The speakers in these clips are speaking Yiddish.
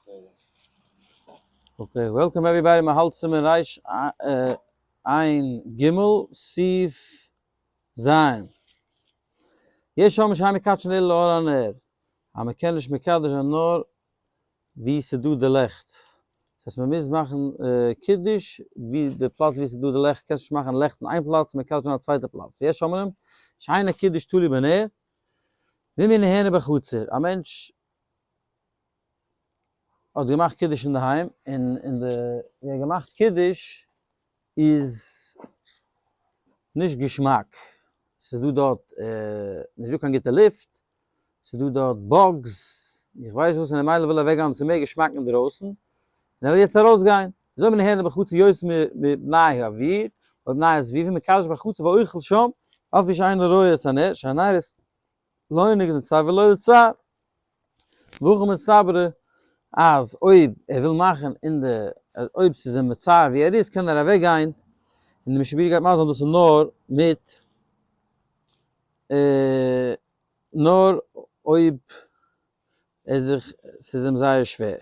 Okay, welcome everybody, מען האלט סימן ריש עין ג סעיף ז. יש אומרים שאין מקדשין אלא לאור הנר, אז מען קען נישט מקדש זיין נאר ווי ס'איז דא די לעכט. דאס הייסט מען מוז מאכן קידוש ווי די פלאץ ווי ס'איז דא די לעכט, קענסט נישט מאכן לעכט אין איין פלאץ און מקדש זיין א צווייטע פלאץ. ויש אומרים שאין הקידוש תלוי בנר, ואם הוא נהנה בחצר, א מענטש האט געמאכט קידוש אינדערהיים, און אין די ווי ער האט געמאכט קידוש איז נישט געשמאק, ס'איז דא דארט נישט דא קיין גוטע לופט, ס'איז דא דארט bugs, איך ווייס וואס, און ממילא וויל ער אוועקגיין צו מער געשמאק אינדרויסן, און ער וויל יעצט ארויסגיין, זאל מען הערן בחצר יותר מבני האוויר, או בני הסביבה, מקדש בחצר ואוכל שם, אף פי שאינו רואה את הנר, שהנרות לא נגד צר ולא לצער. והכי מסתברא אז אויב ער וויל מאכן אין די, אויב ס'איז אים מצער ווי ער איז קען ער אוועק גיין, און די משנה ברורה גייט מסביר זיין דאס איז נאר מיט נאר אויב ער זיך ס'איז אים זייער שווער.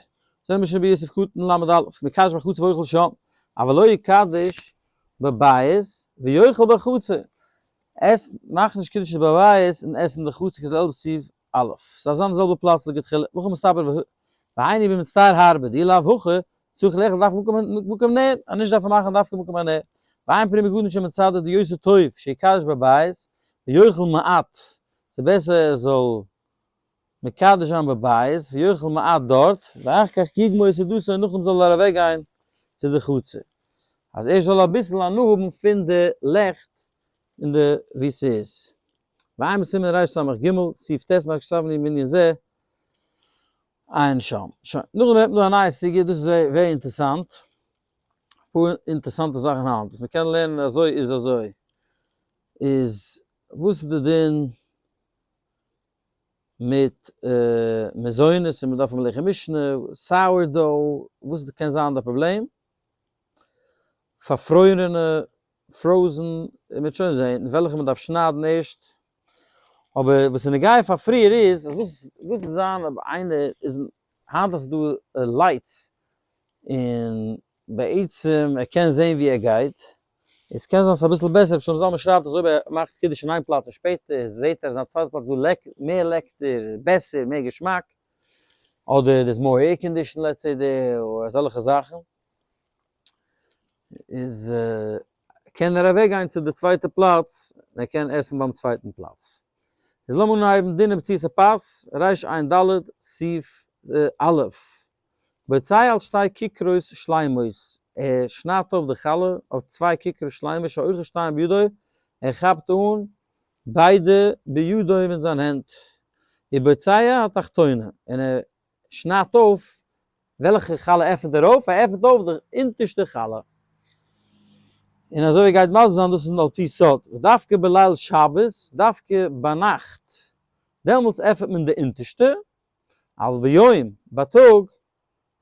זאגט משנה ברורה סעיף קטן ל' א, מקדש בחצר ואוכל שם, אבל לא יקדש בבית ויאכל בחצר. עס, מאך נישט קידוש בבית און עס אין די חצר כדלהלן בסעיף א'. ס'דארף זיין די זעלבע פלאץ לכתחילה, והכי מסתבר והיינו במצטער הרבה, דאי לאו הכי, צריך לאכול דווקא מקום נר, אז נישט דארף ער מאכן דווקא מקום הנר. ועיין פרי מגדים שמצדד דיותר טוב שיקדש בבית ויאכל מעט, ס'בעסער ער זאל מקדש זיין בבית ויאכל מעט דארט, ואחר כך יגמור סעודתו און נאכדעם זאל ער אוועק גיין צו די חצר, אז ער זאל אביסל הנאה האבן פון די לעכט אין די ווי ס'איז. ועיין בסימן רס"ג, סעיף ט' מה שכתבנו מענין זה, עיין שם. שוין, נאכדעם רעדט מען דא א נייע סוגיא, דאס איז זייער אינטערסאנט, אפאר אינטערסאנטע זאכן היינט וואס מ'קען לערנען אזוי איז אזוי, איז וואס איז די דין מיט מזונות און מ'דארף האבן לחם משנה, sour dough, וואס קען זיין די פראבלעם? פארפרוירענע frozen, מ'וועט שוין זען וועלכע מ'דארף שניידן ערשט, אבער וואס איז נוגע פאר פריער איז, אז וואס וואס איז זיין אויב איינער איז, היינט אז ס'איז דא lights, און בעצם ער קען זען ווי ער גייט, עס קען זיין ס'איז אביסל בעסער, ר' שלמה זלמן שרייבט אז אויב ער מאכט קידוש אין איין פלאץ און שפעטער זעט ער אז אין א צווייטע פלאץ איז דא מער לעקטער, בעסער, מער געשמאק, אדער there's more air condition let's say there, אדער אזעלכע זאכן, איז קען ער אוועק גיין צו די צווייטע פלאץ און ער קען עסן ביים צווייטן פלאץ. איז לאמיר אנהייבן דיני בציעת הפת, רע"ד, סעיף א'. בוצע על שתי כיכרות שלימות, ער שניידט אויף די חלה אויף צוויי כיכרות שלימות שאוחז שתיים בידו, ער כאפט אן ביידע בידו מיט זיין הענט, ובוצע התחתונה, און ער שניידט אויף, וועלכע חלה עפנט ער אויף? ער עפנט אויף די אונטערשטע חלה. און אזוי ווי ער גייט מסביר זיין דאס איז על פי סוד, ודווקא בליל שבת, דווקא ביינאכט, דעמאלטס עפנט מען די אונטערשטע, אבל ביום, בייטאג,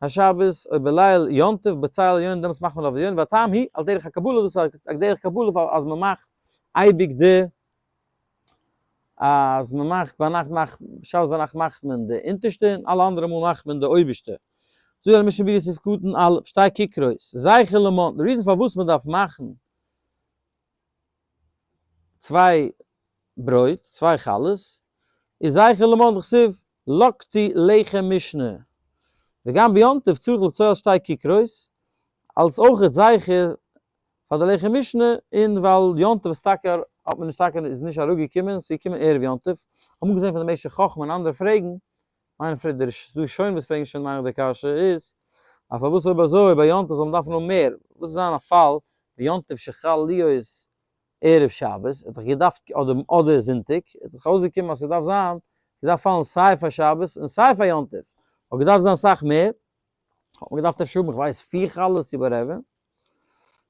השבת, או בליל יום טוב, בוצע העליונה, דעמאלטס מאכט מען אויף די עליונה, והטעם היא, על דרך הקבלה, דאס איז א דרך קבלה אז מען מאכט אייביג די, אז מען מאכט ביינאכט מאכט, שבת ביינאכט מאכט מען די אונטערשטע און אלע אנדערע מאל מאכט מען די אויבערשטע. זאגט דער משנה ברורה סעיף קטן א', שתי כיכרות, זכר למן, די reason פארוואס מען דארף מאכן צוויי ברויט, צוויי חלות, איז זכר למן דכתיב לקטו לחם משנה, וגם ביום טוב צריך לבצוע שתי כיכרות, אלס אויכעט זכר פאר די לחם משנה, און ווייל יום טוב איז טאקע האט מען נישט טאקע איז נישט אראפגעקומען, ס'איז געקומען ערב יום טוב, כ'האב אמאל געזען פון די משך חכמה און אנדערע פרעגן, מיינע פרעגט דער ס'דא שוין וואס פרעגן שוין מיין איך די קשיא איז, אז פארוואס אויב אזוי ביי יום טוב זאל מען דארפן האבן מער, וואס איז זיין א פאל ווי יום טוב שחל להיות ערב שבת, האט דאך געדארפט אדער אדער זונטאג, איז דאך אויסגעקומען אז ס'דארף זיין, געדארפט פאלן סיי פאר שבת און סיי פאר יום טוב, האט געדארפט זיין סאך מער, האט מען געדארפט אפשר האבן איך ווייס פיר חלות צו whatever.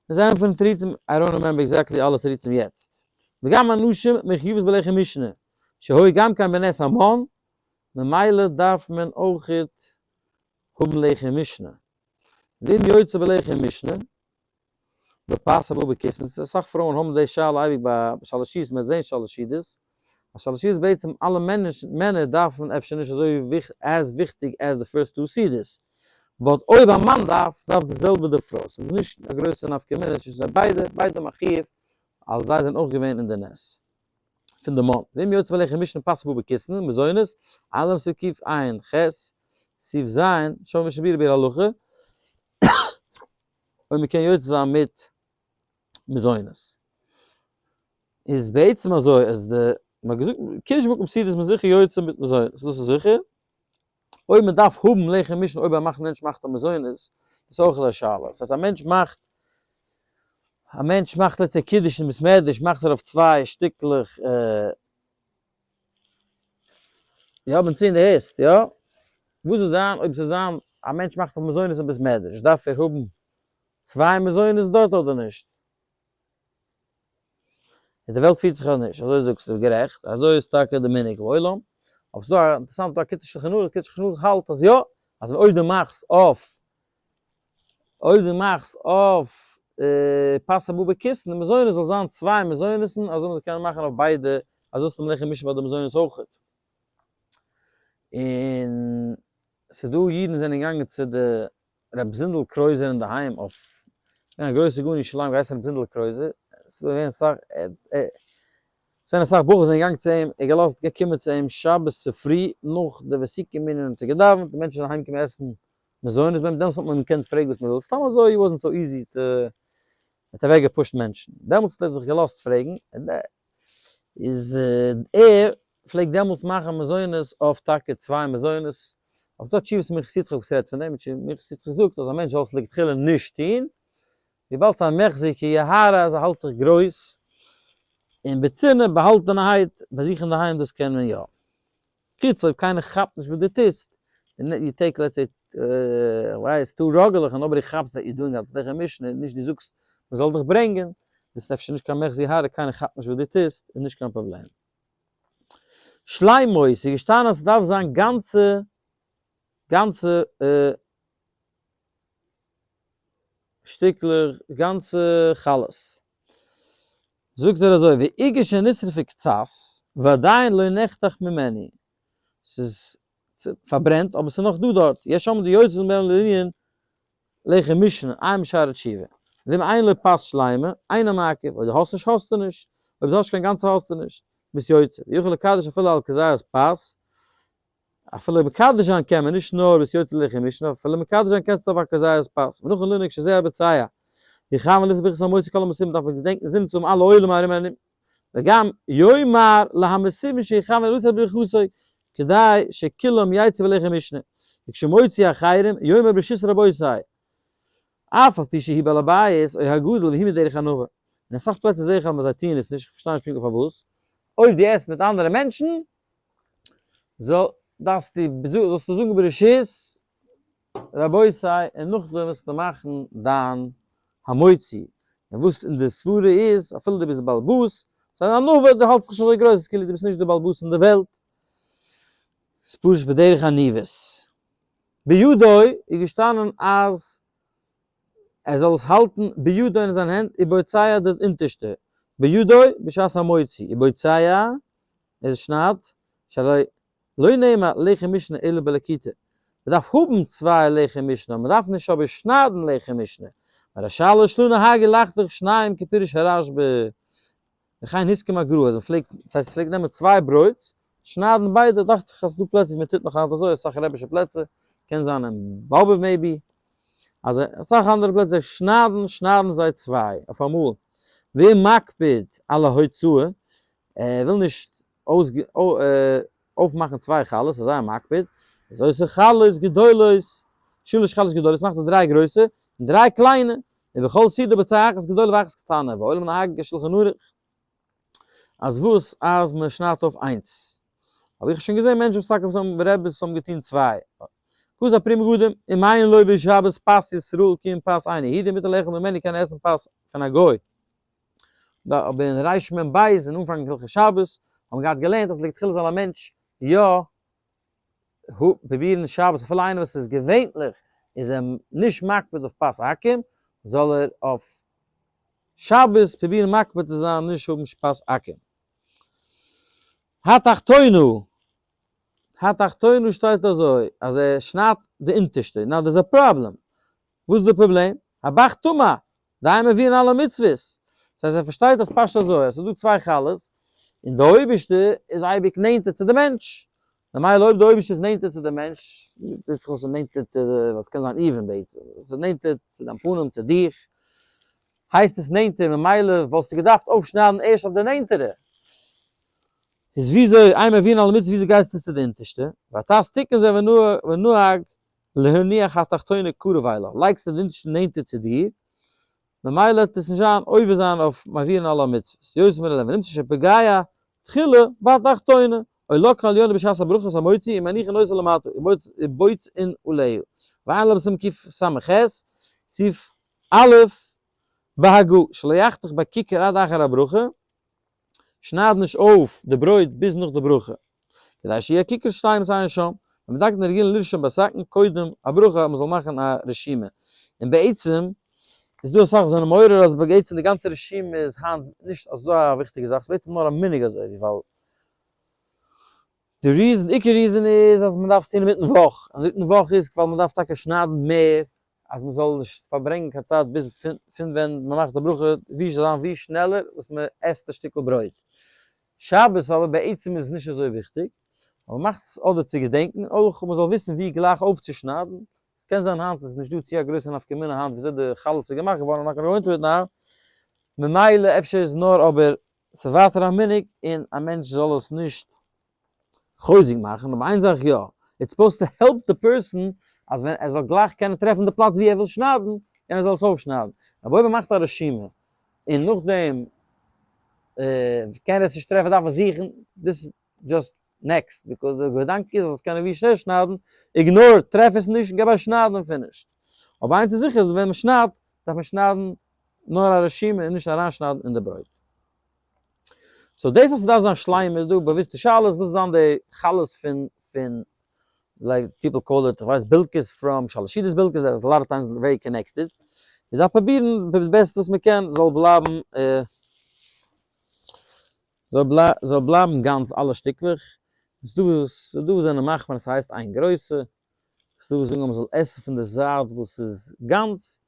און זיי ענטפערן תירוצים, I don't remember exactly אלע תירוצים יעצט. וגם הנשים מחויבות בלחם משנה, שהוי גם כן בנס המן, ממילא דארף מען אויכעט האבן לחם משנה. ואם יוצא בלחם משנה, בפת הבאה בכיסנין, אסאך פרויען האבן די שאלה אייביג ביי שלש סעודות, מען וועט זען שלש סעודות, אז שלש סעודות בעצם אלע מענער דארפן אפשר נישט אזוי as וויכטיג as די first two סעודות. but אויב א מאן דארף, דארף די זעלבע די פרוי, ס'איז נישט א גרויסע נפקא מינה צווישן זיי ביידע, ביידע האבן א חיוב, אז זיי זענען אויך געווען אין די נס פון די מן. ואם יוצא בלחם משנה פת הבאה בכיסנין, מזונות, אלעם סעיף קע"ח, סעיף ז', שם משנה ברורה ביאור הלכה, אויב מ'קען יוצא זיין מיט מזונות. איז בעצם אזוי אז די, מ'האט געזאגט קידוש במקום סעודה איז מען זיכער יוצא מיט מזונות, דאס איז זיכער. אויב מען דארף האבן לחם משנה אויב א מאכט מענטש מאכט א מזונות, איז אויך א שאלה. דאס הייסט א מענטש מאכט, א מענטש מאכט let's say קידוש אין בית מדרש מאכט ער אויף צוויי שטיקלעך יא בנציון די הערסט יא? וואס זאל זיין אויב ס'זאל זיין א מענטש מאכט אויף מזונות אין בית מדרש דארף ער האבן צוויי מזונות דארט אדער נישט? און די וועלט פירט זיך אז נישט, אזוי זאגסטו, גערעכט, אזוי איז טאקע די מנהג העולם, אבער ס'דא א אינטערעסאנט דא א קיצור שלחן ערוך, קיצור שלחן ערוך האלט אז יא, אז אויב דו מאכסט אויף, אויב דו מאכסט אויף פת הבאה בכיסנין, די מזונות זאל זיין צוויי מזונות'ן, אזוי מ'זאל קענען מאכן אויף ביידע, אזוי זאלסטו לחם משנה ביי די מזונות אויכעט. און ס'דא אידן זענען געגאנגען צו די רבי זונדל קרויזער אינדערהיים אויף געווען א גרויסע גאון אין ירושלים געהייסן רבי זונדל קרויזער, ס'איז געווען אסאך ס'געווען אסאך בחורים זענען געגאנגען צו אים, ער האט געלאזט קומען צו אים שבת צופרי נאך די ותיקין מנין האט ער געדאווענט, די מענטשן זענען אהיים געקומען עסן מזונות ביי אים, דעמאלטס האט מען אים געקענט פרעגן וואס מען וויל, סתם אזוי he wasn't so easy to ער האט אוועק געפושט מענטשן, דעמאלטס האט ער זיך געלאזט פרעגן, איז ער פלעגט דעמאלטס מאכן מזונות אויף טאקע צוויי מזונות, אבער ס'דא תשובות פון מנחת יצחק וואס רעדט פון דעם, מנחת יצחק זאגט אז א מענטש זאל עס לכתחילה נישט טון, וויבאלד ס'איז א מחזי כיוהרא אז ער האלט זיך גרויס, און בצנעה באהאלטענערהייט ביי זיך אינדערהיים דאס קען מען יא. חוץ אויב קיינער כאפט נישט וואס דו טוסט, you take let's say כ'ווייס two ראגעלעך און nobody כאפט that you doing אלס לחם משנה, נישט דו זאגסט מ'זאל דיך ברענגען, דאס איז אפשר נישט קיין מחזי הרע, קיינער כאפט נישט וואס דו טוסט, איז נישט קיין פראבלעם. שלימות איז געשטאנען אז ס'דארף זיין גאנצע גאנצע שטיקלעך גאנצע חלות. זאגט ער אזוי, ועוגה שנשרפה קצת ועדיין לא נחתך ממנה, ס'איז פארברענט אבער ס'איז נאך דא דארט, יש שם די יוצא ממנו לענין לחם משנה, עיין בשערי תשובה, ואם אין לו פת שלימה, אינו מעכב, אויב דו האסט נישט האסטו נישט, אויב דו האסט נישט קיין גאנצע האסטו נישט, ביסט יוצא, ויכול לקדש אפילו על כזית פת, אפילו מקדש זיין קען מען נישט נאר ביסט יוצא לחם משנה, אפילו מקדש זיין קענסטו אויף א כזית פת, ונכון לנהוג שזה הבוצע, יכוון לפני ברכת המוציא כל המסובים דארף מען געדענקען זינען צו האבן אלע עולים ארום און ארום, וגם יאמר להמסובין שיכוון לצאת ברכתו, כדי שכולם יצאו בלחם משנה, וכשמוציא אחרים יאמר ברשות רבותי, אף על פי שהוא בעל הבית או הגדול והוא מדרך ענווה. אין אסאך פלעצער זעה איך אז זיי טוען עס נישט, איך פארשטיי נישט פונקטליך פארוואס, אויב דו עסט מיט אנדערע מענטשן, זאל, דארפסטו, זאלסטו זאגן ברשות רבותי און נאכדעם וועסטו מאכן דיין המוציא, און וואס אין די סברה איז אפילו דו ביסט די בעל הבית, ס'איז אן ענווה, דו האלטסט זיך נישט אזוי גרויס כאילו דו ביסט נישט די בעל הבית אין די וועלט, ס'איז פשוט בדרך עניוות. בידו איז געשטאנען אז ער זאל עס האלטן בידו אין זיין הענט ובוצע די אונטערשטע, בידו בשעת המוציא, ובוצע ער שניידט, שהרי לא נאמר לחם משנה אלא בלקיטה, מען דארף האבן צוויי לחם משנה, מען דארף נישט אבער שניידן לחם משנה, ווייל השאלה שלא נהגו לחתוך שניים כפירוש הרשב"א, וכן הסכים הגר"א, אז מען פלעגט, דאס הייסט מען פלעגט נעמען צוויי ברויט, שניידן ביידע, דאכט זיך אז ס'דא פלעצער ווי מען טוט נאך היינט אזוי, אסאך רעבישע פלעצער, קען זיין אין באבוב maybe, אז אסאך אנדערע פלעצער זיי שניידן, שניידן זיי צוויי אויף אמאל, ואם מקפיד על ההוצאה, ער וויל נישט אויפמאכן צוויי חלות, איז זייער מקפיד, איז עושה חלות גדולות, שלש חלות גדולות, מאכט ער דריי גרויסע, און דריי קליינע, ובכל סעודה בוצע אחת גדולה ואחת קטנה, והעולם נהג כשלחן ערוך, אז וואס אז מען שניידט אויף איינס. האב איך שוין געזען מענטשן וואס טאקע וואס האבן רעביס וואס האבן געטון צוויי. כזה פרי מגדים, אם אין לו בשבת פת ישראל כי אם פת אינו יהודי מותר לאכול ממנו קען עסן פת פון א גוי. אבער אין רמ"ב אין אנפאנג הלכות שבת האבן געהאט געלערנט אז לכתחילה זאל א מענטש יא פרובירן שבת אפילו איינער וואס איז געווענליך איז ער נישט מקפיד אויף פת עכו"ם זאל ער אויף שבת פרובירן מקפיד צו זיין נישט האבן פת עכו"ם. התחתונה. התחתונה שטייט אזוי אז ער שניידט די אונטערשטע, now דאס איז א פראבלעם, וואס איז די פראבלעם? הבח תמה, דאין מביאין על המצוות, דאס הייסט ער פארשטייט אז פשט אזוי אז ס'איז דא צוויי חלות, און די אויבערשטע איז אייביג נענטער צו די מענטש, ממילא אויב די אויבערשטע איז נענטער צו די מענטש, זעט זיך אויס ס'איז נענטער צו די, ווייל ס'קען זיין even בעצם, ס'איז נענטער צו דיין פנים, צו דיך, הייסט עס נענטער, ממילא וואלסטו געדארפט אויפשניידן ערשט אויף די נענטערע. איז וויאזוי, אין מביאין על המצוות וויאזוי גייסטו צו די אונטערשטע? והט"ז תיקן זה ונהג להניח התחתונה קרוב אליו, לייגסטו די אונטערשטע נענטער צו דיר, ממילא וועט עס נישט זיין עובר זיין אויף מביאין על המצוות, יותר מן העליונה, ונמצא שפוגע תחילה בתחתונה, או לוקחן עליונה בשעת הברכות המוציא ומניחין אותה למטה, ובוצעין עליה. ועיין לה בסימן קס"ח, סעיף א', בהגה, שלא יחתוך בכיכר עד אחר הברכה, שנייד נישט אויף די ברויט ביז נאך די ברכה, כדי שיהיה כיכר שתיים עיין שם, ומתקנין רגילים לרשום בסכין קודם הברכה אז מען זאל מאכן א רשימה, און בעצם איז דא אסאך וואס זענען מעורר אז בעצם די גאנצע רשימה איז היינט נישט אזא וויכטיגע זאך, ס'איז בעצם נאר א מנהג אזוי ווי ווייל די reason, די עיקר reason איז אז מען דארף עס טון אינמיטן וואך, און אינמיטן וואך איז ווייל מען דארף טאקע שניידן מער אז מען זאל נישט פארברענגען קיין צייט ביז פון ווען מען מאכט די ברכה ווי זאל זיין ווי שנעלער וואס מען עסט א שטיקל ברויט. שבת אבער בעצם איז נישט אזוי וויכטיג, אבער מען מאכט עס אדער צו געדענקן אויך מען זאל וויסן ווי גלייך אויפצושניידן, עס קען זיין היינט איז נישט דא צו א גרויסע נפקא מינה היינט וויאזוי די חלות איז געמאכט געווארן, I'm not gonna go into it now, ממילא אפשר איז נאר אבער ס'איז ווייטער א מנהג און א מענטש זאל עס נישט חוזק מאכן, אבער איין זאך יא, it's supposed to help the person אז ווען ער זאל גלייך קענען טרעפן די פלאץ ווי ער וויל שניידן און ער זאל עס אויפשניידן, אבער אויב ער מאכט א רשימה און נאכדעם קען ער עס נישט טרעפן דארף ער זוכן, this is just next, because די געדאנק איז אז קענען ווי שנעל שניידן, ignore, טרעף עס נישט, געב א שנייד און finished. אבער איינס איז זיכער אז ווען מען שניידט דארף מען שניידן נאר א רשימה און נישט אריינשניידן אין די ברויט. so דאס אז ס'דארף זיין שלימה איז דא באוויסטע שאלות, וואס זיין די חלות פון פון like people call it, כ'ווייס בילקעס from שאלעשידעס בילקעס, that a lot of times very connected. מ'דארף פרובירן די בעסטע וואס מ'קען זאל בלייבן זאל בלייבן גאנץ אלע שטיקלעך. ס'דא וואס ס'דא וואס זענען מחמיר אז ס'הייסט איין גרויסע, ס'דא וואס זאגן אז מ'זאל עסן פון די זייט וואס איז גאנץ.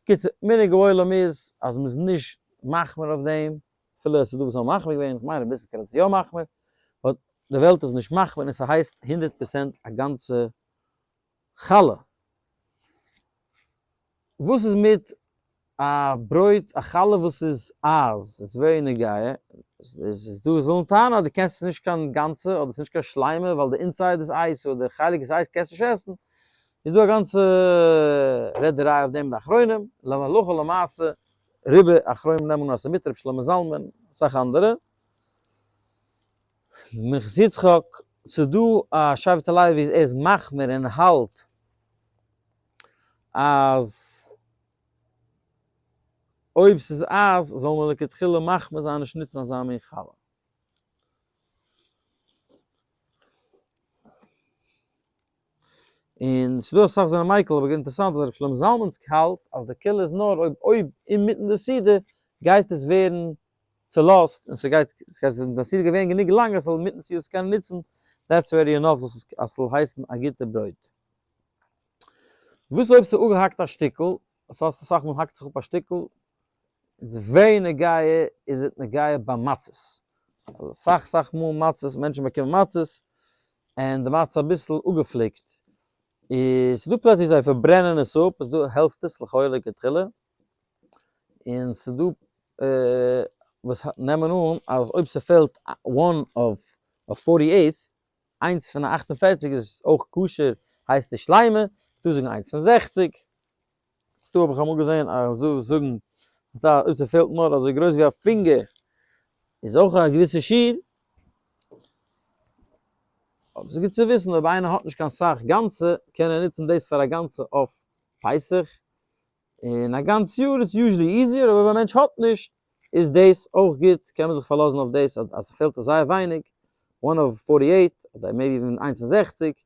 קיצור, מנהג העולם איז אז מ'איז נישט מחמיר אויף דעם, אפילו עס איז דא וואס האבן מחמיר געווען, איך מיין אביסל קען עס יא מחמיר, but די וועלט איז נישט מחמיר און ס'הייסט 100% א גאנצע חלה. וואס איז מיט א ברויט, א חלה וואס איז אייז, ס'איז very נוגע, איז דא וואס ווילן טענה'ן אז דו קענסט עס נישט קיין גאנצע, אדער ס'איז נישט קיין שלימה ווייל די inside איז אייז אדער די חלק איז אייז קענסט נישט עסן, איז דא א גאנצע רעדעריי אויף דעם די אחרונים, להלכה למעשה רובא אחרונים נעמען אן אז ס'איז מותר, רבי שלמה זלמן, אסאך אנדערע. מנחת יצחק, ס'איז דא א שבט הלוי ער איז מחמיר און האלט אז אויב ס'איז אייז זאל מען לכתחילה מחמיר זיין נישט נוצן אזא מין חלה. און ס'דא אסאך זענען מיקל, אבער אינטערעסאנט אז רבי שלמה זלמן'ס האלט אז די קולא איז נאר אויב אויב אינמיטן די סעודה גייט עס ווערן צולאזט און ס'גייט ס'גייט די סעודה גייט ווערן גענוג לאנג אז ס'זאל אינמיטן סעודה עס קענען נוצן, that's already enough אז ס'זאל הייסן א גוטע ברויט. וואס אויב ס'איז אפגעהאקט א שטיקל, ס'הייסט אסאך מאל האקט זיך אפ א שטיקל, איז very נוגע, איז עס נוגע ביי מצות, אסאך סאך מאל מצות, מענטשן באקומען מצות, און די מצה אביסל אפגעפליקט, איז ס'דא פלעצער ווי זיי פארברענען עס אפ, איז דא העלפט עס לכאורה לכתחילה, און ס'דא וואס נעמען אן אז אויב ס'פעלט one of 48 איינס פון א 48 איז אויך כשר הייסט די שלימה, ס'דא זאגן איינס פון 60, ס'דא האב איך אמאל געזען א זאג זאגן אז אויב ס'פעלט נאר אזוי גרויס ווי א פינגער איז אויך א געוויסע שיעור, אבער ס'איז גוט צו וויסן אויב איינער האט נישט קיין סאך גאנצע קען ער נוצן דאס פאר א גאנצע אויף פסח, און א גאנץ יאר איז usually easier אבער אויב א מענטש האט נישט איז דאס אויך גוט, קען מען זיך פארלאזן אויף דאס אז ס'פעלט עס זייער ווייניג, one of 48 אדער maybe even איינס און זעכציק,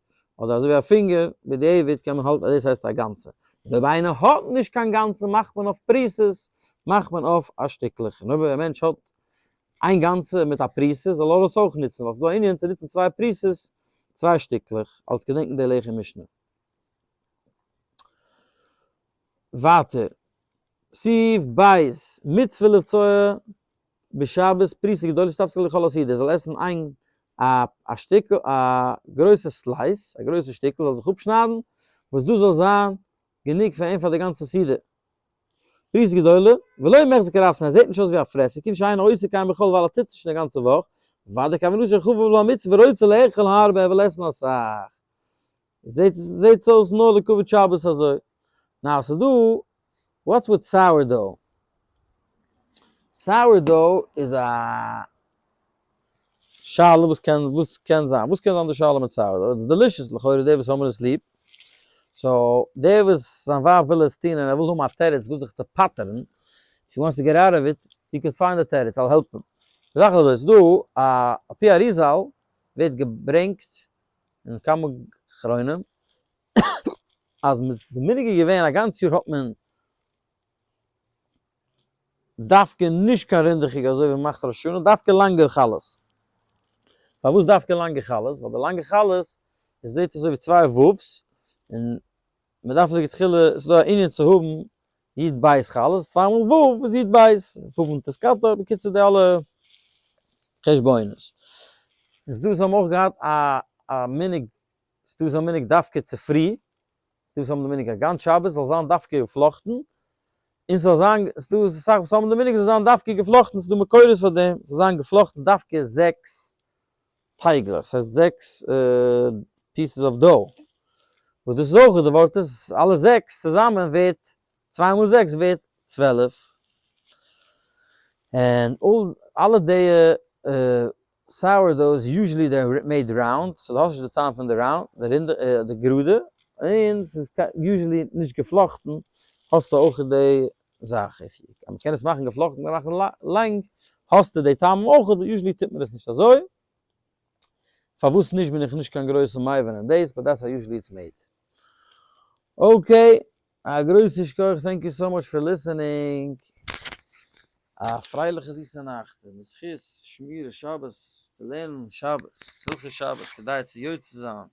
אדער אזוי ווי א פינגער, בדיעבד קען מען האלטן אז דאס הייסט א גאנצע. און אויב איינער האט נישט קיין גאנצע מאכט מען אויף פרוסות, מאכט מען אויף א שטיקלעך, און אויב א מענטש האט איין גאנצע מיט א פרוסה זאל ער עס אויך נוצן, ווייל ס'איז דא א ענין צו נוצן צוויי פרוסות. צוויי שטיקלעך, אלס געדענקן די לחם משנה. ווייטער, סעיף ב', מצוה לבצוע בשבת פרוסה גדולה שתספיק לכל הסעודה, ער זאל עסן איין א א שטיקל א גרויסע slice, א גרויסע שטיקל זאל זיך אפשניידן, וואס דאס זאל זיין גענוג פאר אים פאר די גאנצע סעודה. פרוסה גדולה, ולא מחזי כרעבתן, ער זעט נישט אויס ווי א פרעסער, כיוון שאינו עושה כן בחול ווייל ער טוט עס נישט די גאנצע וואך, ודאי כוונתו שחביב לו המצוה ורוצה לאכול הרבה ער וויל עסן אסאך. זעט זעט אויס נאר לכבוד שבת אזוי. now ס'דא, what's with sourdough? Sourdough איז א שאלה וואס קען וואס קען זיין? וואס קען זיין די שאלה מיט sourdough? It's delicious לכאורה די וואס האבן עס ליב. So דער וואס זיין ווייב וויל עס טון און ער וויל האבן א תירוץ וואס זיך צו פטר'ן, she wants to get out of it, he could find a תירוץ, I'll help him. די זאך איז אזוי, ס'דא א על פי אריזל ווערט געברענגט אין כמה אחרונים אז די מנהג איז געווען א גאנץ יאר האט מען דווקא נישט קיין רינדעכיגע אזוי ווי מ'מאכט ראש השנה, דווקא לאנגע חלות. פארוואס דווקא לאנגע חלות? ווייל די לאנגע חלות עס זעט אזוי ווי צוויי וואוו'ס, און מ'דארף לכתחילה, ס'איז דא א ענין צו האבן י' בית חלות, צוויי מאל ו' איז י' בית, ו' און תתקטר, בקיצור די אלע חשבונות. איז דא וואס האבן אויך געהאט א א מנהג, ס'דא וואס האבן מנהג דווקא צופרי, דא וואס האבן די מנהג א גאנץ שבת זאל זיין דווקא געפלאכטן, און ס'זאל זיין, ס'דא אסאך וואס האבן די מנהג זאל זיין דווקא געפלאכטן, ס'דא מקורות פאר דעם, ס'זאל זיין געפלאכטן דווקא זעקס טייגלעך, ס'הייסט זעקס pieces of dough, וואס דאס איז אויך די ווארט איז אלע זעקס צוזאמען ווערט צוויי מאל זעקס ווערט 12, און אלע די sourdoughs usually they're made round, so דו האסט נישט די טעם פון די round, די רונדע, די גראדע, און ס'איז usually נישט געפלאכטן, האסטו אויך די זאך, אז מ'קען עס מאכן געפלאכטן קען מען מאכן לאנג, האסטו די טעמים אויך, but usually טוט מען עס נישט אזוי, פארוואס נישט בין איך נישט קיין גרויסע מבין אין דאס, but that's how usually it's made. Okay, א גרויסע שכוח, thank you so much for listening. א פרייליכע זיסע נאכט, און בזכות שמירת שבת, צו לערנען שבת, הלכות שבת, כדי צו יוצא זיין,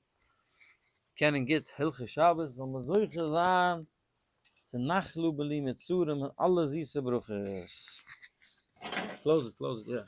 קענען גוט הלכות שבת, זאל מען זוכה זיין צו נחלו בלי מצרים און אלע זיסע ברכות. Close it, close it, yeah.